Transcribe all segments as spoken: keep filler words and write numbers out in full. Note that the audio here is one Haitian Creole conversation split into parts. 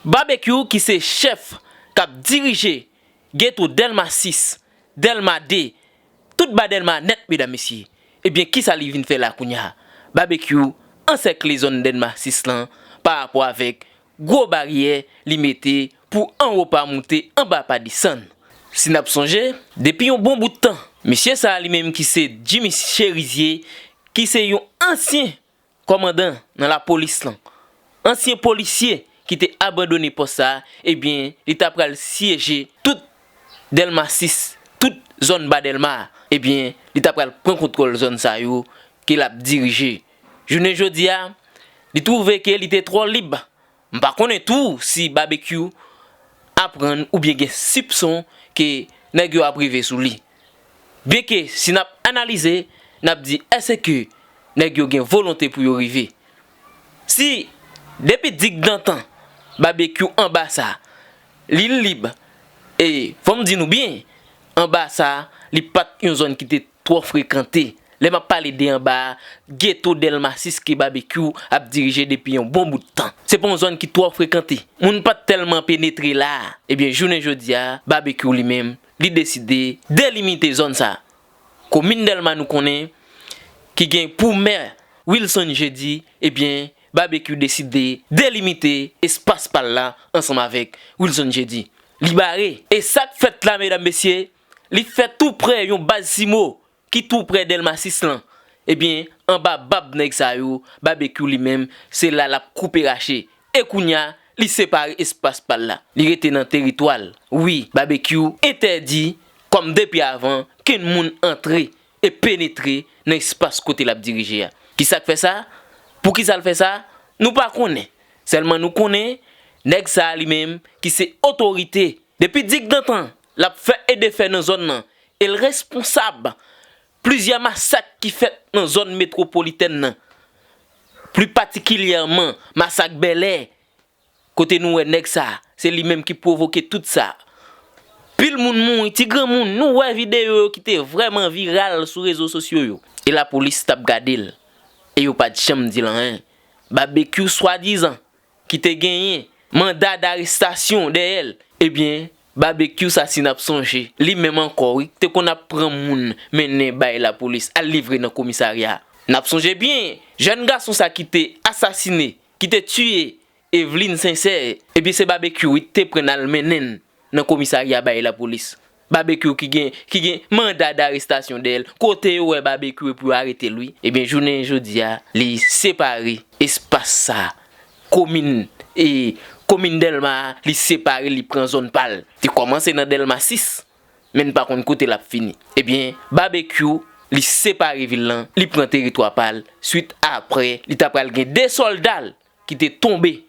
Babekyou ki se chèf k ap dirije geto Dèlma sis, Dèlma de, tout ba Dèlma nèt, medam, mesye. Ebyen, kisa li vin fè la kounye a? Babekyou ansèkle zòn Dèlma sis lan pa rapò avèk gwo baryè li mete pou anwo pa moute, anba pa desann. Si n ap sonje, depi yon bon bout tan, mesye sa a li menm ki se Jimmy Chérizier, ki se yon ansyen kòmandan nan lapolis lan, ansyen polisye ki te abandone pòs sa a, ebyen, li ta pral syeje tout Dèlma sis, tout zòn ba Dèlma a. Ebyen, li ta pral pran kontwòl zòn sa yo ke l ap dirije. Jounen jodi a, li twouve ke li te twò lib. M pa konnen tou si Babekyou aprann oubyen gen sipson ke nèg yo ap rive sou li. Byenke si n ap analize, n ap di èske nèg yo gen volonte pou yo rive. Si depi digdantan Babekyou anba sa, li lib, e fò m di nou byen, anba sa, li pa t yon zòn ki te twò frekante. Lè m ap pale de anba a, geto Dèlma sis ke Babekyou ap dirije depi yon bon bout tan. Se pa yon zòn ki twò frekante. Moun pa t tèlman penetre la a. Ebyen, jounen jodi a, Babekyou li menm, li deside delimite zòn sa a. Komin Dèlma nou konnen ki gen pou mè Wilson Jeudi, ebyen, Babekyou deside delimite espas pa l la ansanm avèk Wilson Jeudi. Li bare. E sa k fèt la, medam, mesye, li fèt tou prè yon baz simo ki tou prè Dèlma sis lan. Ebyen, anba bab nèg sa yo, Babekyou li menm, se la l ap koupe rache. E kounye a, li separe espas pa l la. Li rete nan teritwa l. Wi, Babekyou entèdi, kòm depi avan, kenn moun antre e penetre nan espas kote l ap dirije a. Kisa k fè sa? Poukisa l fè sa? Nou pa konnen. Sèlman nou konnen, nèg sa a li menm, ki se otorite, depi digdantan, l ap fè e defè nan zòn nan, e l responsab plizyè masak ki fèt nan zòn metwopolitèn nan, pli patikilyèman masak Bèlè, kote nou wè nèg sa, se li menm ki pwovoke tout sa. Pil moun mouri, ti granmoun, nou wè videyo yo ki te vrèman viral sou rezo sosyo yo. E lapolis t ap gade l, e yo pa t janm di l anyen. Babekyou swadizan ki te genyen manda darestasyon dèyè l. Ebyen, Babekyou sa, si n ap sonje, li menm ankò, wi, te konn ap pran moun mennen bay lapolis, al livre nan komisarya. N ap sonje byen, jèn gason sa ki te asasine, ki te tiye Eveline Sincère, ebyen, se Babekyou, wi, te pran n al mennen n nan komisarya bay lapolis. Babekyou ki gen, ki gen manda darestasyon dèyè l. Kote yo wè Babekyou epi yo arete l, wi. Ebyen, jounen jodi a, li separe espas sa. Komin, e, komin Dèlma a, li separe, li pran zòn pa l. Li kòmanse nan Dèlma sis, men n pa konn kote l ap fini. Ebyen, Babekyou, li separe vil lan, li pran teritwa pa l, swit apre, li ta pral gen de sòlda l ki te tonbe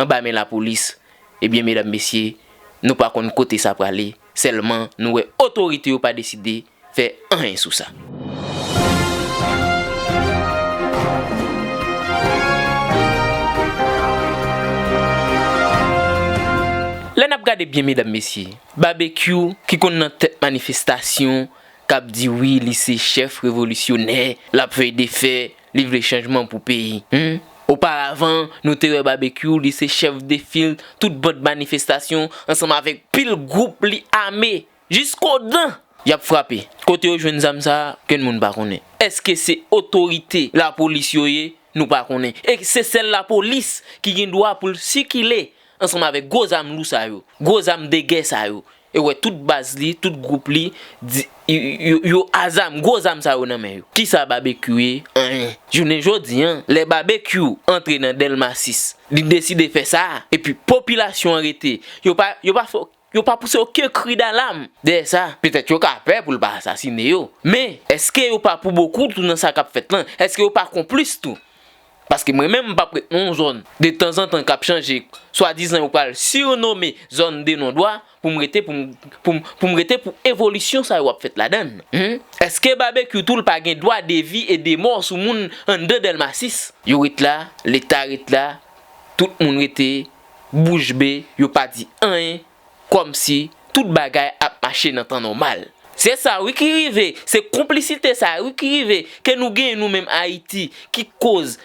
anba men lapolis. Ebyen, medam, mesye, nou pa konn kote sa prale, sèlman nou wè otorite yo pa deside fè anyen sou sa. Lè n ap gade byen, medam, mesye, Babekyou ki konn nan tèt manifestasyon, k ap di wi, li se chèf revolisyonè, l ap fè e defè, li vle chanjman pou peyi. Hmm? Oparavan, nou te wè Babekyou, li se chèf de fil tout bann manifestasyon ansanm avèk pil gwoup li ame jiskodan y ap frape. Kote yo jwenn zam sa a, kenn moun pa konnen. Èske se otorite lapolis yo ye? Nou pa konnen. E se sèl lapolis ki gen dwa pou l sikile ansanm avèk gwo zam lou sa yo, gwo zam de gè sa yo. E wè tout baz li, tout gwoup li, di, yo, yo, yo a zam, gwo zam sa yo nan men yo. Kisa Babekyou ye? Anyen. Jounen jodi a, lè Babekyou antre nan Dèlma sis, li deside fè sa, epi popilasyon an rete. Yo pa, yo pa fè, yo pa pouse okenn kri dalam dèyè sa. Petèt yo ka pè pou l pa asasine yo. Men, èske yo pa pou bokou tou nan sa k ap fèt lan? Èske yo pa konplis tou? Paske mwen menm, m p ap ret nan yon zòn detanzantan k ap chanje, swadizan yo pral sirnome zòn de non dwa, pou m rete, pou m, pou m, pou m rete pou evolisyon sa yo ap fèt ladan l. Hmm? Èske Babekyou tou l pa gen dwa de vi e de mò sou moun anndan Dèlma sis? Yo ret la, Leta ret la, tout moun rete bouch be, yo pa di anyen, kòmsi tout bagay ap mache nan tan nòmal. Se sa wi ki rive, se konplisite sa wi ki rive, ke nou genyen nou menm Ayiti, ki koz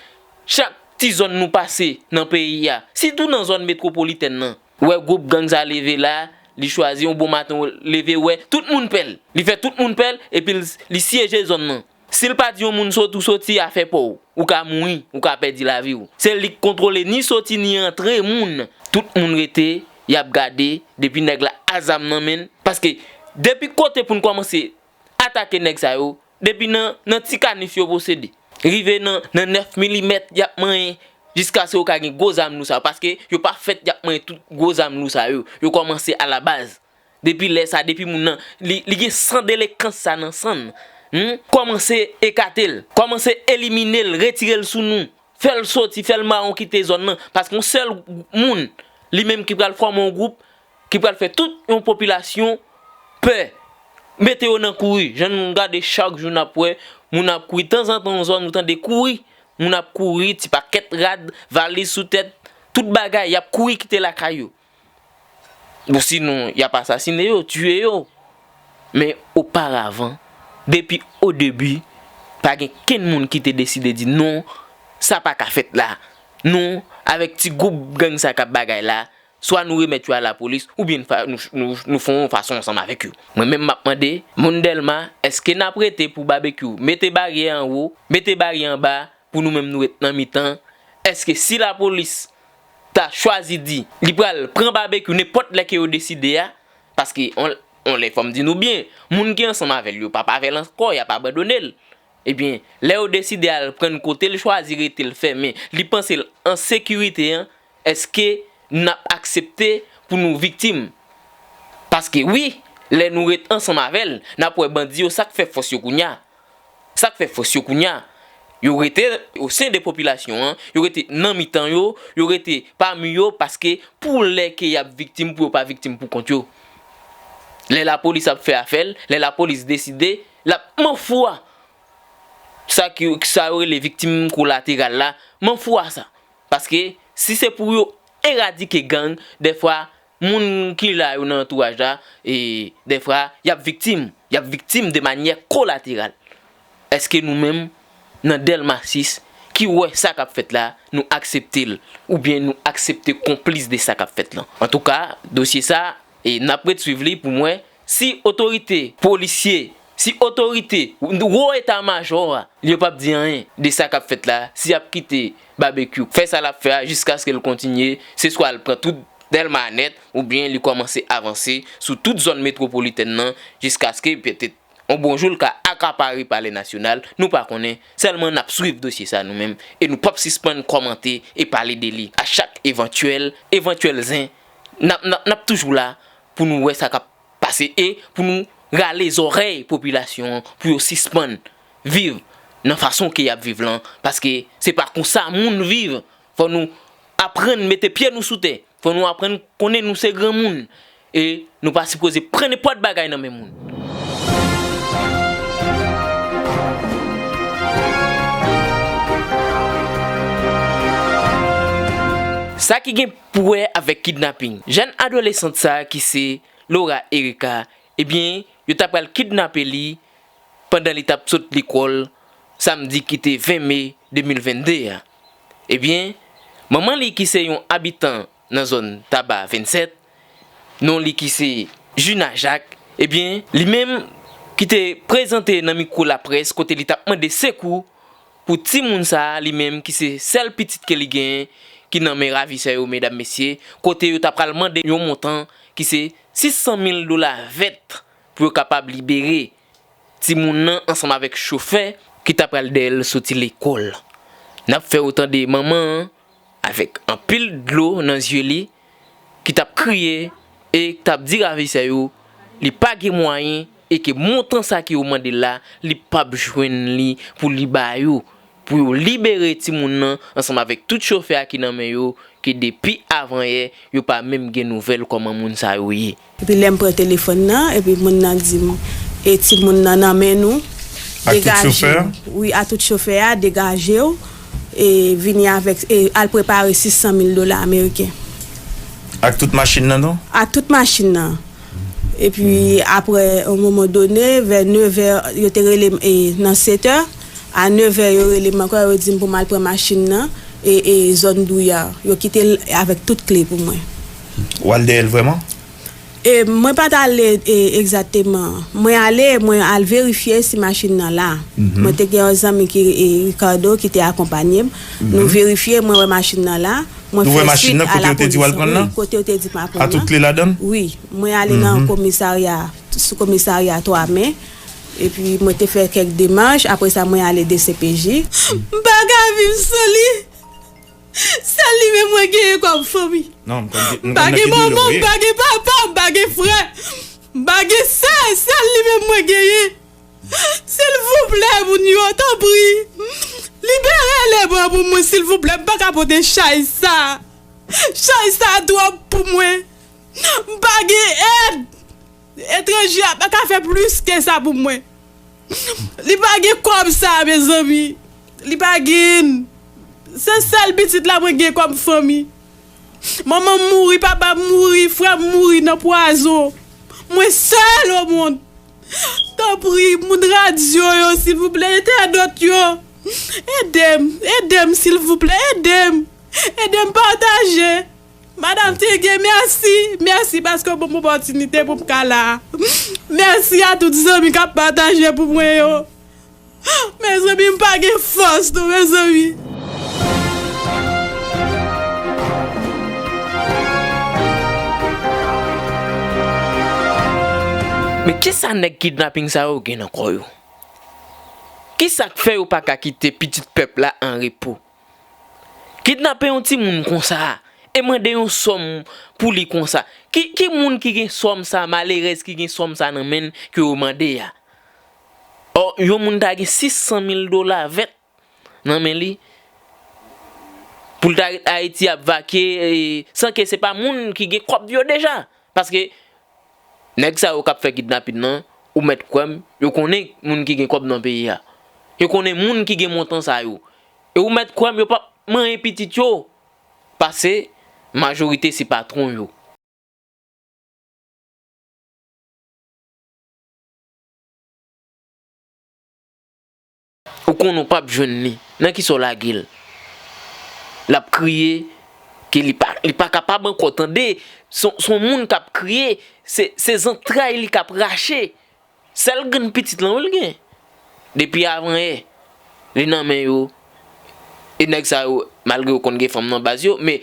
chak ti zòn nou pase nan peyi a, sitou nan zòn metwopolitèn nan. Wè gwoup gang sa leve la, li chwazi yon bon maten leve, wè tout moun pè l. Li fè tout moun pè l, epi l, li syeje zòn nan. Si l pa di yon moun soti, ou soti, afè pa w. Ou ka mouri, ou ka pèdi lavi w. Se li k kontwole ni soti ni antre moun. Tout moun rete, y ap gade, depi nèg la a zam nan men l. Paske depi kote pou n kòmanse atake nèg sa yo, depi nan, nan ti kanif yo posede, rive nan, nan nèf milimèt y ap manyen, jiskaske yo ka gen gwo zam lou sa yo, paske yo pa fèt y ap manyen tout gwo zam lou sa yo. Yo kòmanse alabaz. Depi lè sa, depi moun nan, li, li gen san delenkan sa nan san l, hmm? Kòmanse ekate l, kòmanse elimine l, retire l sou nou. Fè l soti, fè l mawon kite zòn nan. Paske yon sèl moun, li menm ki pral fòme yon gwoup, ki pral fè tout yon popilasyon pè. Mete yo nan kouri. Jan nou gade chak jou n ap wè, moun ap kouri. Tanzantan yon zòn, nou tande kouri. Moun ap kouri, ti pakèt rad, valiz sou tèt, tout bagay, y ap kouri kite lakay yo. Ou sinon, y ap asasine yo, tiye yo. Men oparavan, depi o debi, pa gen kenn moun ki te deside di non, sa pa ka fèt la. Non, avèk ti gwoup gang sa k ap bagay la, swa nou remèt yo a lapolis, oubyen n fa-, nou, nou, nou fè yon fason ansanm avèk yo. Mwen menm m ap mande, moun Dèlma, èske n ap rete pou Babekyou mete baryè anwo, mete baryè anba, pou nou menm nou ret nan mitan? Èske si lapolis ta chwazi di li pral pran Babekyou nenpòt lè ke yo deside a, paske on, on lè fò m di nou byen, moun ki ansanm avè l yo p ap avè l ankò, y ap abandone l. Ebyen, lè yo deside al pran l kote l chwazi rete l fèmen, li panse l an sekirite an, èske n ap aksepte pou nou viktim? Paske wi, lè nou ret ansanm avè l, n ap wè bandi yo sa k fè fòs yo kounye a. Sa k fè fòs yo kounye a, yo rete o sen de popilasyon an, yo rete nan mitan yo, yo rete pami yo, paske pou lè ke y ap viktim, pou yo pa viktim pou kont yo. Lè lapolis ap fè afè l, lè lapolis deside, l ap manfou a. Sa ki, sa yo rele viktim kolateral la, manfou a sa. Paske si se pou yo eradike gang, dèfwa, moun ki la yo nan antouraj la, e, dèfwa, y ap viktim. Y ap viktim de manyè kolateral. Èske nou menm, nan Dèlma sis, ki wè sa k ap fèt la, nou aksepte l, oubyen nou aksepte konplis de sa k ap fèt lan? Antouka, dosye sa, e, n ap ret swiv li pou m wè si otorite polisye, si otorite wo eta majò a, yo p ap di anyen de sa k ap fèt la, si y ap kite Babekyou fè sa l ap fè a jiskaske l kontinye, se swa l pran tout Dèlma nèt, oubyen li kòmanse avanse sou tout zòn metwopolitèn nan, jiskaske petèt on bon jou l ka akapare Palè Nasyonal, nou pa konnen, sèlman n ap swiv dosye sa nou menm, e nou p ap sispann kòmante e pale de li. A chak evantyèl, evantyèl zen, n ap, n ap, n ap toujou la pou nou wè sa k ap pase e pou nou rale zòrèy popilasyon an pou yo sispann viv nan fason ke y ap viv lan, paske se pa konsa moun viv. Fò nou aprann mete pye nou sou tè, fò nou aprann konnen nou se granmoun e nou pa sipoze pran nenpòt bagay nan men moun. Sa ki gen pou wè avèk kidnaping. Jèn adolesant sa ki se Laura Erica, ebyen, yo ta pral kidnape li pandan li t ap sot lekòl samdi ki te ven me de mil venn de a. Ebyen, manman li ki se yon abitan nan zòn Taba vennsèt, non li ki se Juna Jacques, ebyen, li menm ki te prezante nan mikwo laprès kote li t ap mande sekou pou timoun sa a, li menm ki se sèl pitit ke li genyen, ki nan men ravisè yo, medam, mesye, kote yo ta pral mande yon montan ki se sis san mil dola vèt pou yo kapab libere timoun nan ansanm avèk chofè ki ta pral dèyè l soti lekòl. N ap fè w tande manman an avèk anpil dlo nan zye li, ki t ap kriye e k t ap di ravisè yo li pa gen mwayen e ke montan sa ke yo mande l la, li p ap jwenn li pou li ba yo, pou yo libere timoun nan ansanm avèk tout chofè a ki nan men yo, ke depi avanyè, yo pa menm gen nouvèl kòman moun sa yo ye. Epi lè m pran telefòn nan, epi moun nan di m, e timoun nan nan men nou, degaje w. Wi, a tout chofè a, degaje w, e vini avèk, e al prepare sis san mil dola ameriken. Ak tout machin nan tou? Ak tout machin nan. Epi apre, yon moman done, vè nevè, yo te rele m, e nan setè, a nevè, yo rele m ankò, yo di m pou m al pran machin nan. e, e zòn Douya. Yo kite l avèk tout kle pou mwen. W al dèyè l vrèman? E mwen pa t ale, e, egzakteman. Mwen ale, mwen al verifye si machin nan la. Mwen te gen yon zanmi ki, e, Ricardo, ki te akonpanye m. Nou verifye, mwen wè machin nan la. Mwen fè suit a la polis. Wi, kote yo te di m pa pran l nan? A tout kle ladan l? Wi, mwen ale nan komisarya, sou komisarya Twa Men. Epi mwen te fè kèk demach, apre sa mwen ale D C P J. M pa ka viv san li. Sèl li menm mwen genyen kòm fanmi. Non, m konn, m konn nan ki doulè w ye. M pa gen manman, m pa gen papa, m pa gen frè, m pa gen sè, sèl li menm mwen genyen. Silvouplè, moun yo, tanpri, libere lèbran pou mwen, silvouplè, m pa ka pote chay sa. Chay sa twòp pou mwen. M pa gen èd. Etranje a pa ka fè plis ke sa pou mwen. Li pa gen kòb sa, mezanmi. Li pa gen. Se sèl pitit la mwen gen kòm fanmi. Manman m mouri, papa m mouri, frè m mouri nan pwazon. Mwen sèl o mond. Tanpri, moun radyo yo, silvouplè, entènot yo. Ede m, ede m, silvouplè, ede m. Ede m pataje. Madanm Tenge, mèsi. Mèsi paske w ban m opòtinite pou m ka la. Mèsi a tout zanmi k ap pataje pou mwen yo. Mezanmi, m pa gen fòs non, mezanmi. Men kisa nèg kidnaping sa yo gen nan kò yo? Kisa k fè yo pa ka kite pitit pèp la an repo? Kidnape yon timoun konsa e mande yon sòm pou li konsa. Ki, ki moun ki gen sòm sa, malerèz ki gen sòm sa nan men l ke yo mande a? Ò, yon moun ta gen sis san mil dola vèt nan men li pou l ta ret Ayiti ap vake, e, san ke se pa moun ki gen kòb yo deja. Paske nèg sa yo k ap fè kidnapin nan, ou mèt kwè m, yo konnen moun ki gen kòb nan peyi a. Yo konnen moun ki gen montan sa yo. E ou mèt kwè m, yo p ap manyen pitit yo pase majorite se patwon yo. Ou konnen w p ap jwenn li. Nan kisa w lage l? L ap kriye ke li pa, li pa kapab ankò tande. Se, se yon moun k ap kriye, se, se zantray li k ap rache. Sèl grenn pitit lan wi l gen. Depi avanyè, li nan men yo. E nèg sa yo, malgre yo konn gen fanm nan baz yo, men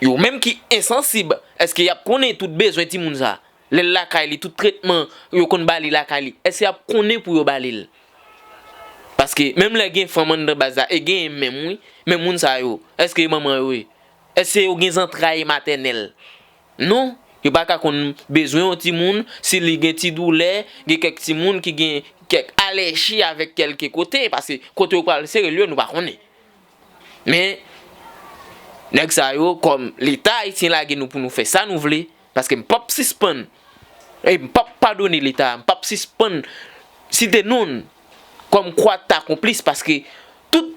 yo menm ki ensansib, èske y ap konnen tout bezwen timoun sa? Lè l lakay li, tout tretman yo konn ba li lakay li, èske y ap konnen pou yo ba li l? Paske menm lè gen fanm anndan baz la, e genyen menm wi, men moun sa yo, èske manman yo ye? Èske yo gen zantray matènèl? Non, yo pa ka konn bezwen yon timoun, si li gen ti doulè, gen kèk timoun ki gen kèk alèji avèk kèlke kote, paske kote yo pral sere l yo, nou pa konnen. Men, nèg sa yo, kòm Leta ayisyen lage nou pou nou fè sa nou vle, paske m p ap sispann, e m p ap padone Leta, m p ap sispann site non l kòm kwa ta konplis, paske tout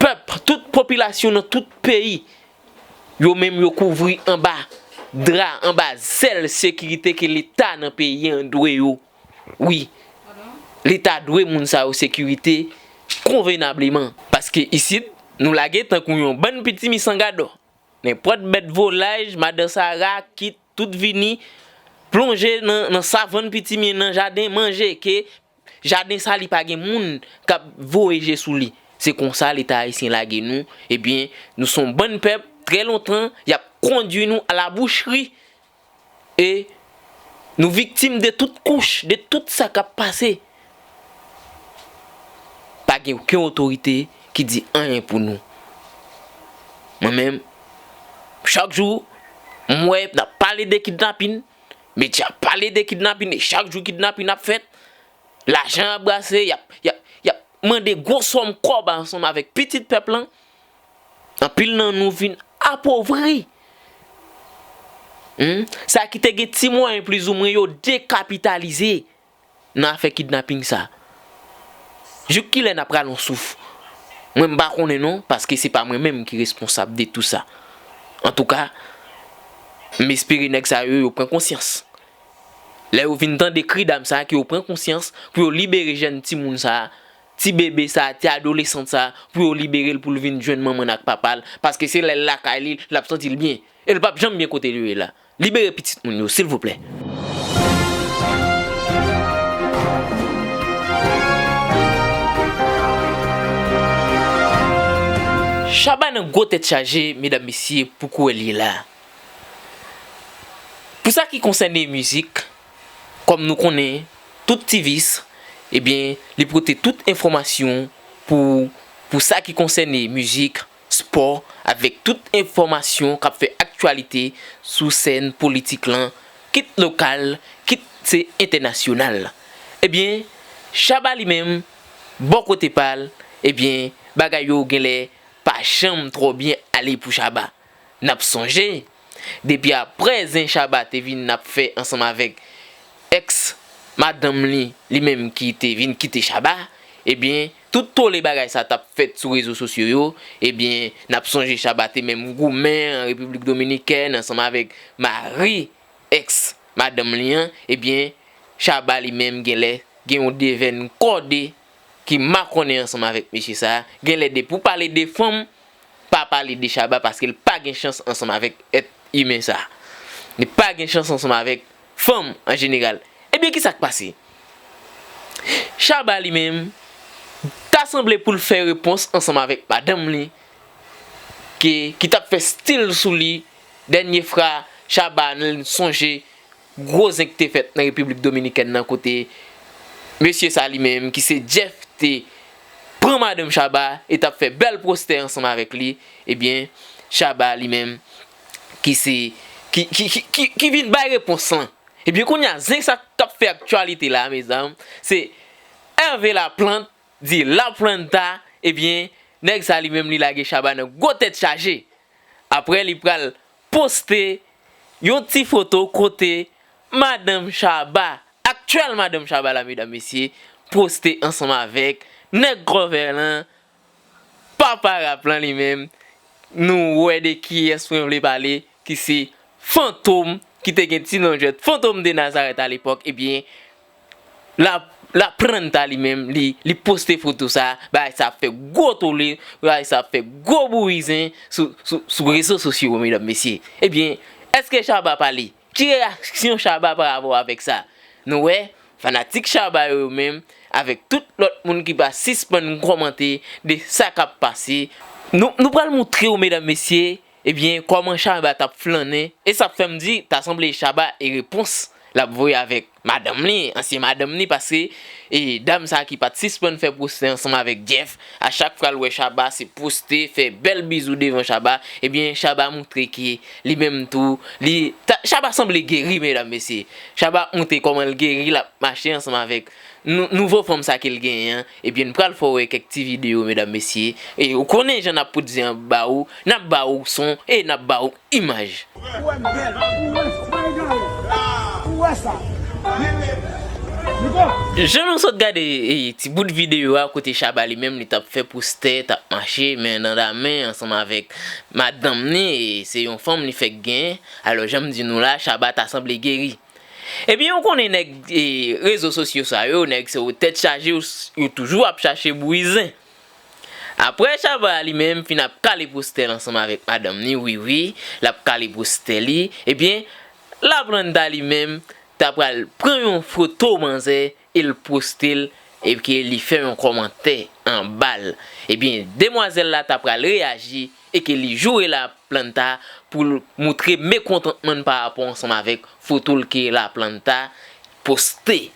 pèp, tout popilasyon nan tout peyi, yo menm yo kouvri anba dra, anba zèl sekirite ke Leta nan peyi an dwe yo. Wi, Leta dwe moun sa yo sekirite konvenableman. Paske isit, nou lage tankou yon bann pitimi san gadò. Nenpòt bèt volaj, madan Sara, kit, tout vini, plonje nan, nan savann pitimi, nan jaden, manje, ke jaden sa li pa gen moun k ap voye je sou li. Se konsa Leta ayisyen lage nou, ebyen, nou se yon bann pèp, trè lontan, y ap kondui nou a la boucherie. E nou viktim de tout kouch, de tout sa k ap pase. Pa gen okenn otorite ki di anyen pou nou. Mwen menm, chak jou, m wè n ap pale de kidnapin, medya ap pale de kidnapin, e chak jou kidnapin ap fèt, lajan ap brase, y ap, y ap, y ap mande gwo sòm kòb ansanm avèk pitit pèp lan. Anpil nan nou vin apovri. Hmm? Sa ki te gen ti mwayen plizoumwen yo dekapitalize nan afè kidnaping sa. Jouk kilè n ap rale yon souf? Mwen m pa konnen non, paske se pa mwen menm ki responsab de tou sa. Antouka, m espere nèg sa yo, yo pran konsyans. Lè yo vin tande kri dam sa, ke yo pran konsyans, pou yo libere jèn timoun sa, ti bebe sa, ti adolesan sa, pou yo libere l, pou l vin jwenn manman l ak papa l, paske se lè l lakay li, l ap santi l byen. E l p ap janm byen kote l ye la. Libere pitit moun yo, silvouplè. Shabba nan gwo tèt chaje, medam, mesye, pou kounye l ye la. Pou sa ki konsène mizik, kòm nou konnen, tout Tivis, ebyen, li pote tout enfòmasyon pou, pou sa ki konsène mizik, spò, avèk tout enfòmasyon k ap fè aktyalite sou sèn politik lan, kit lokal, kit se entènasyonal. Ebyen, Shabba li menm, bò kote pa l, ebyen, bagay yo genlè pa janm twò byen ale pou Shabba. N ap sonje, depi aprè zen Shabba te vin ap fè ansanm avèk èks madanm li, li menm ki te vin kite Shabba, ebyen, tout tole bagay sa t ap fèt sou rezo sosyo yo, ebyen, n ap sonje Shabba te menm goumen an Repiblik Dominikèn ansanm avèk mari èks madanm li an, ebyen, Shabba li menm genlè gen yon devèn kòde ki makonnen ansanm avèk mesye sa a. Genlè depi w pale de fanm, pa pale de Shabba paske l pa gen chans ansanm avèk èt imen sa a. Li pa gen chans ansanm avèk fanm an jeneral. Ebyen, ki sa k pase? Shabba li menm, ta sanble pou l fè repons ansanm avèk madanm li, ki, ki t ap fè stil sou li. Dènye fwa, Shabba, n sonje, gwo zen k te fèt nan Repiblik Dominikèn nan kote mesye sa li menm, ki se Jeff, te pran madanm Shabba e t ap fè bèl postè ansanm avèk li. Ebyen, Shabba li menm, ki se, ki, ki, ki, ki, ki vin bay repons lan. Ebyen, kounye a, zen sa k ap fè aktyalite la, mezanmi, se Hervé Laplante, di Laplanta, ebyen, nèg sa li menm li lage Shabba nan gwo tèt chaje. Aprè li pral poste yon ti foto kote madanm Shabba, aktyèl madanm Shabba la, medam, mesye, poste ansanm avèk nèg kòvè lan, papa rap lan li menm. Nou wè de kiyès mwen vle pale, ki se Fantom, ki te gen ti non jwèt Fantom de Nazareth alepòk, ebyen, La, Laplanta li menm, li, li poste foto sa, bagay sa ap fè gwo tole, bagay sa ap fè gwo bouyi zen sou, sou, sou rezo sosyo yo, medam, mesye. Ebyen, èske Shabba pale? Ki reyaksyon Shabba parapò avèk sa? Nou wè, fanatik Shabba yo, yo menm, avèk tout lòt moun ki pa sispann kòmante de sa k ap pase. Nou, nou pral moutre w, medam, mesye, ebyen, kòman Shabba t ap flannen. E sa fè m di, ta sanble Shabba e repons l ap voye avèk madanm li, ansyen madanm li, paske, e, dam sa ki pa t sispann fè poste ansanm avèk Jeff, a chak fwa l wè Shabba, se poste, fè bèl bizou devan Shabba, ebyen, Shabba moutre ke li menm tou, li, ta, Shabba sanble geri, medam, mesye. Shabba moutre kòman l geri, l ap mache ansanm avèk nou, nouvo fanm sa ke l genyen an. Ebyen, n pral fè w wè kèk ti videyo, medam, mesye. E ou konnen jan n ap pote zen an ba ou, n ap ba ou son e n ap ba ou imaj. Ou wè m bèl, ou wè m fre gade, ou wè sa. Jan nou sot gade, e, ti bout videyo a kote Shabba li menm li t ap fè postè, t ap mache men nan men ansanm avèk madanm ni, e se yon fanm li fèk genyen. Alò, jan m di nou la, Shabba ta sanble geri. Ebyen, ou konnen nèg, e, rezo sosyo sa yo, nèg se yo tèt chaje, yo, yo toujou ap chache bouyi zen. Aprè Shabba li menm fin ap kale postè l ansanm avèk madanm ni, wi, wi, l ap kale postè li, ebyen, Laplanta li menm ta pral pran yon foto manzè e l poste l, e ke li fè yon kòmantè anba l. Ebyen, demwazèl la ta pral reyaji e ke li joure Laplanta pou l moutre mekontantman l parapò ansanm avèk foto l ke Laplanta poste.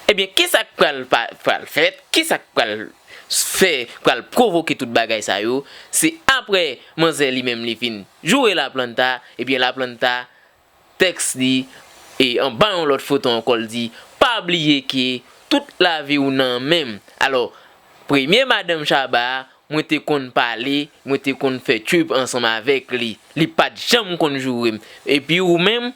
Ebyen, kisa k pral pa, pral fèt? Kisa k pral fè, pral pwovoke tout bagay sa yo? Se aprè manzè li menm li fin joure Laplanta, ebyen, Laplanta tèks li, e anba yon lòt foto ankò, l di, pa bliye ke tout lavi w nan men m. Alò, premye madanm Shabba a, mwen te konn pale, mwen te konn fè tchwip ansanm avèk li. Li pa t janm konn joure m. Epi ou menm,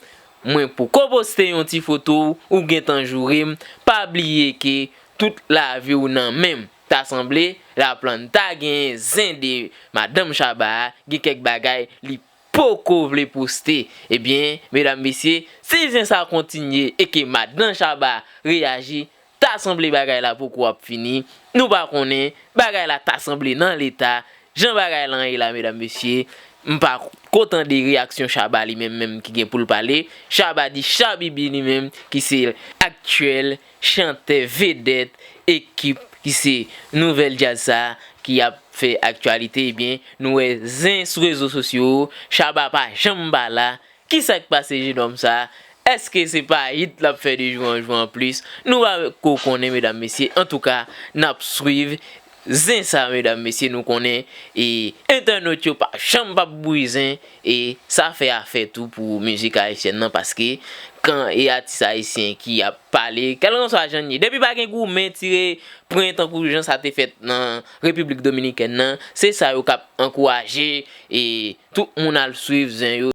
mwen poko poste yon ti foto w, ou gentan joure m. Pa bliye ke tout lavi w nan men m. Ta sanble, Laplanta genyen zen de madanm Shabba a, gen kèk bagay li poko vle poste. Ebyen, medam, mesye, si zen sa kontinye e ke madanm Shabba reyaji, ta sanble bagay la poko ap fini. Nou pa konnen, bagay la ta sanble nan leta. Jan bagay lan ye la, medam, mesye, m pa ko tande reyaksyon Shabba li menm, menm ki gen pou l pale. Shabba di Shabibi li menm ki se aktyèl chantè vedèt ekip ki se nouvèl djaz sa ki ap fè aktyalite. Ebyen, nou wè zen sou rezo sosyo, Shabba pa janm pa la. Kisa k pase jenòm sa? Èske se pa hit l ap fè de jou an jou an plis? Nou pa ko konnen, medam, mesye. Antouka, n ap swiv zen sa, medam, mesye. Nou konnen e entènot yo pa janm p ap bouyi zen. E sa fè afè tou pou mizik ayisyèn nan, paske kan e atis ayisyen ki ap pale, kèlkanswa jan n ye, depi pa gen goumen, tire pwen tankou jan sa te fèt nan Repiblik Dominikèn nan, se sa yo k ap ankouraje e tout moun al swiv zen yo.